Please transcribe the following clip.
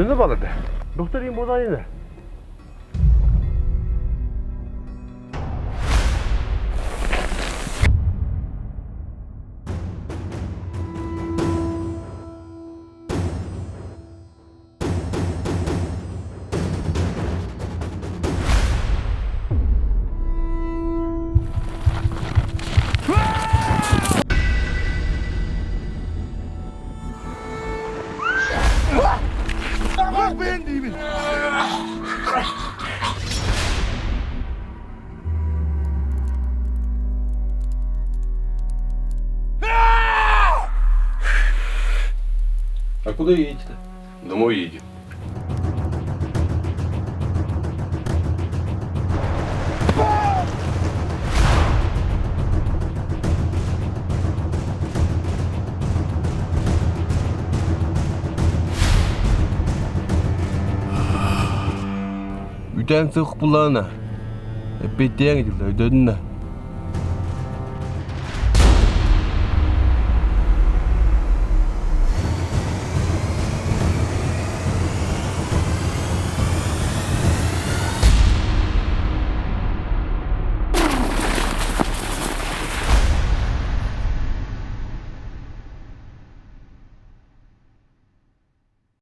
Дьоно баларда. Доктор им буолайына. А куда едете-то? Домой едем. Үтэн сых булана. Эппиттиэҥ дьылда өйдөдүннэ.